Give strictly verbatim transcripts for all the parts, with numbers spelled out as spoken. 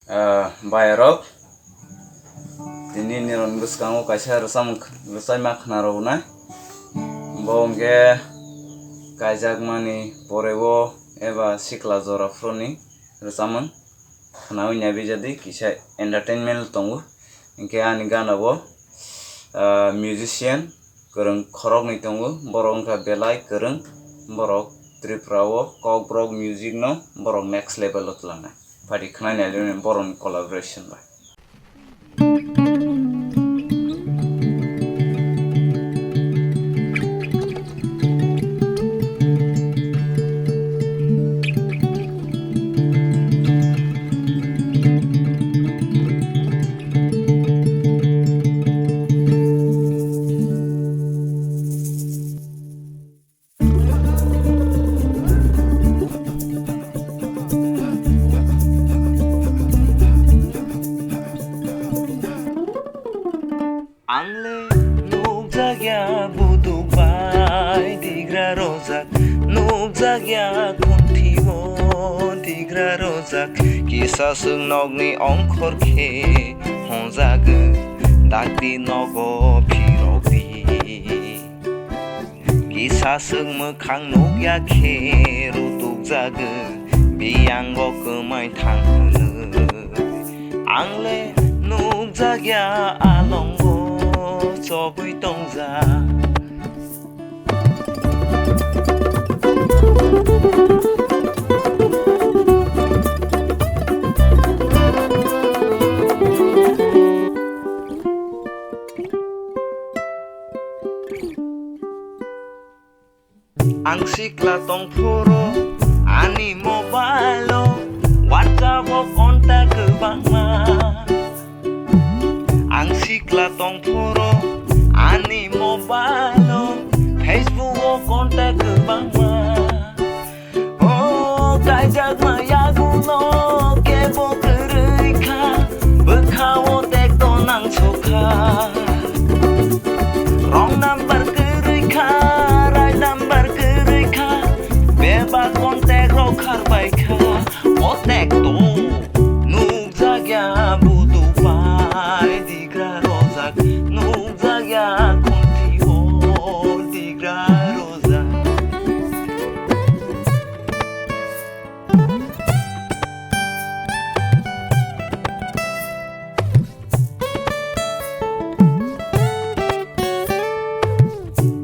Ah, bayarok, tini nirok bwskango kaisa rwcham-, rwchaima khna rwna. Bo hwnkhe kaijakmani porebo eba sikla jora phuruni rwchapmung khnaui naibijadi, kisa entertainment tongo. Hinkhe ani gana bo, ah, musician kwrwng khoroknwi tongo, borok wngkha belai kwrwng, borok Tripura o Kokborok music no borok next level o twlangnai. Phadi khwnai nailini borokni collaboration bai. Ang le nukjakya buduk bai digra rojak, nukjakya khunthi o digra rojak, kisa swk nokni ongkhor khe honjagwi, dakti nogo phirokdi. Kisa swk mwkhang nukya khe rutukjagwi, biyango kwmai thang hwnwi. Ang le nukjakya alongo chobwi tongjak. Ang sikla tongphuru ani mobile o WhatsApp o contact kwbangma. Ang sikla tongphuru ani mobile o Facebook o contact kwbangma. O kaijakma yaguno kebo kwrwi kha, bwkha o tekto nangsokha. Wrong number kwrwi kha, right number kwrwi kha, bebak contact rok kharbai kha. O tekto nukjakya budu bai digra rojak, nukjakya khunthi o digra rojak.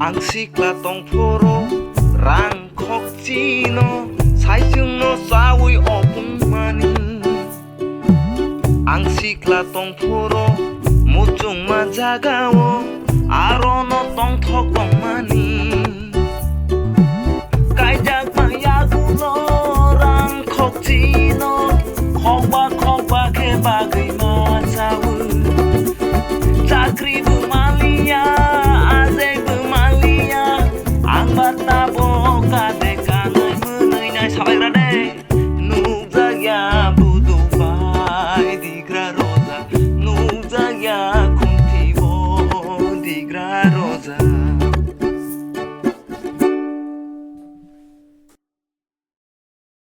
Ang sikla tongphuru rang khokchino saichungno chaui opungmani. Ang sikla tongphuru muchungma jagao arono tongthok tongmani.